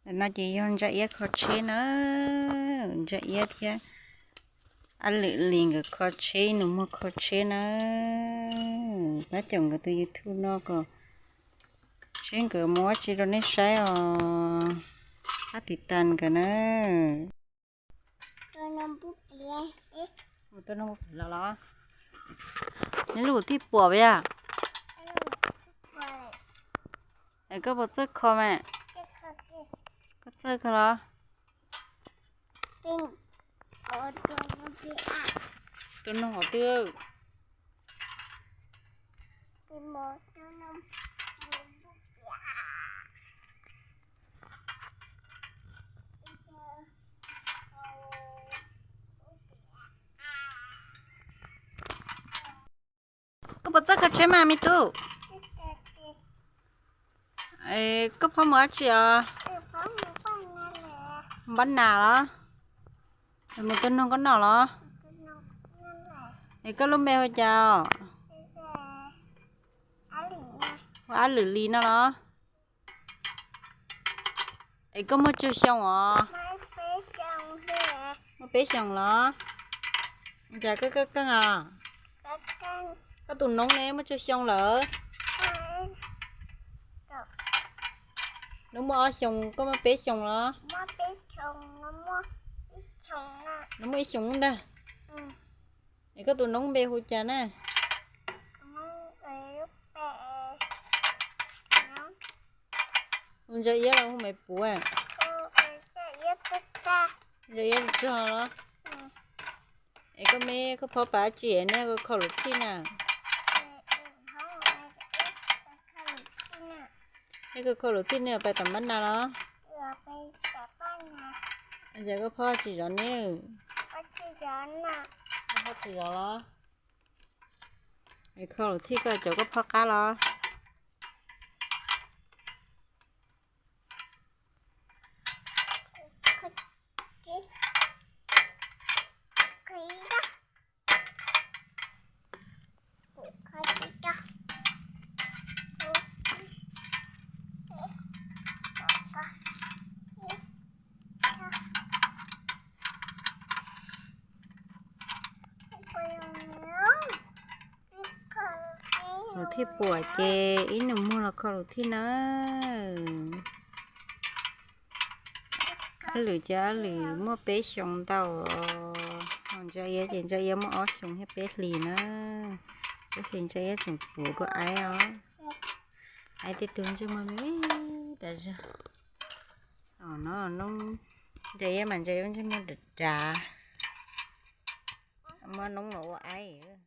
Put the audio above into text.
Ntawm no ces yog Ntsa Iab kho tsheb na, Ntsa Iab thiab Ab Lwm Lis nkawd kho tsheb, Nus Muag kho tsheb na. Tab caum nkawd tus YouTube no kom seb nkawd muab tsi rau nej saib os. Pab tiv tas nkawd na. Mus tua noog pem los los. Neb lub kuv tij puas yom? Es koj puas txawj kho mas? Koj txawj kho los? Tua noog hauv twg? Koj puas txawj kho tsheb mas me tub? Koj phob mus dab tsi os? Npab nas los? Mus tua noog koj noj los? Es koj lub npe hu cas? Hu Ab Lwm Lis no los? Es koj muaj tsawg xyoo os? Muaj peb xyoos los? Cas koj keej keej os? Koj tus noob ne muaj tsawg xyoo lawm? Noob muaj ob xyoos, koj muaj peb xyoos los? Noob muaj ib xyoos ntag. Es koj tus noob npe hu cas na? Hu Ntsa Iab los hu Maiv Puv? Ntsa Iab tsuag los? Es koj me, koj phob pab tsi nej kho lus thij na? Nej kho lus thij nej pais tom npab nas los? Yog koj phob tsis zov neb? Koj phob tsis zov los? Es kho lus thij koj cov koj phob qab los? Lus thij puas ces ib nus muag los kho lus thij na. Ab Lwm ces Ab Lwm muaj peb xyoos ntau, ho Ntsa Iab ces Ntsa Iab muaj ob xyoos thiab peb hlis na. Peb hlis Ntsa Iab tseem puv dua aib os. Aib tej tug ntsej muag me me tas zog. Os no, Ntsa Iab mas Ntsa Iab ntsej muag dav dav, muab noob los ua aib.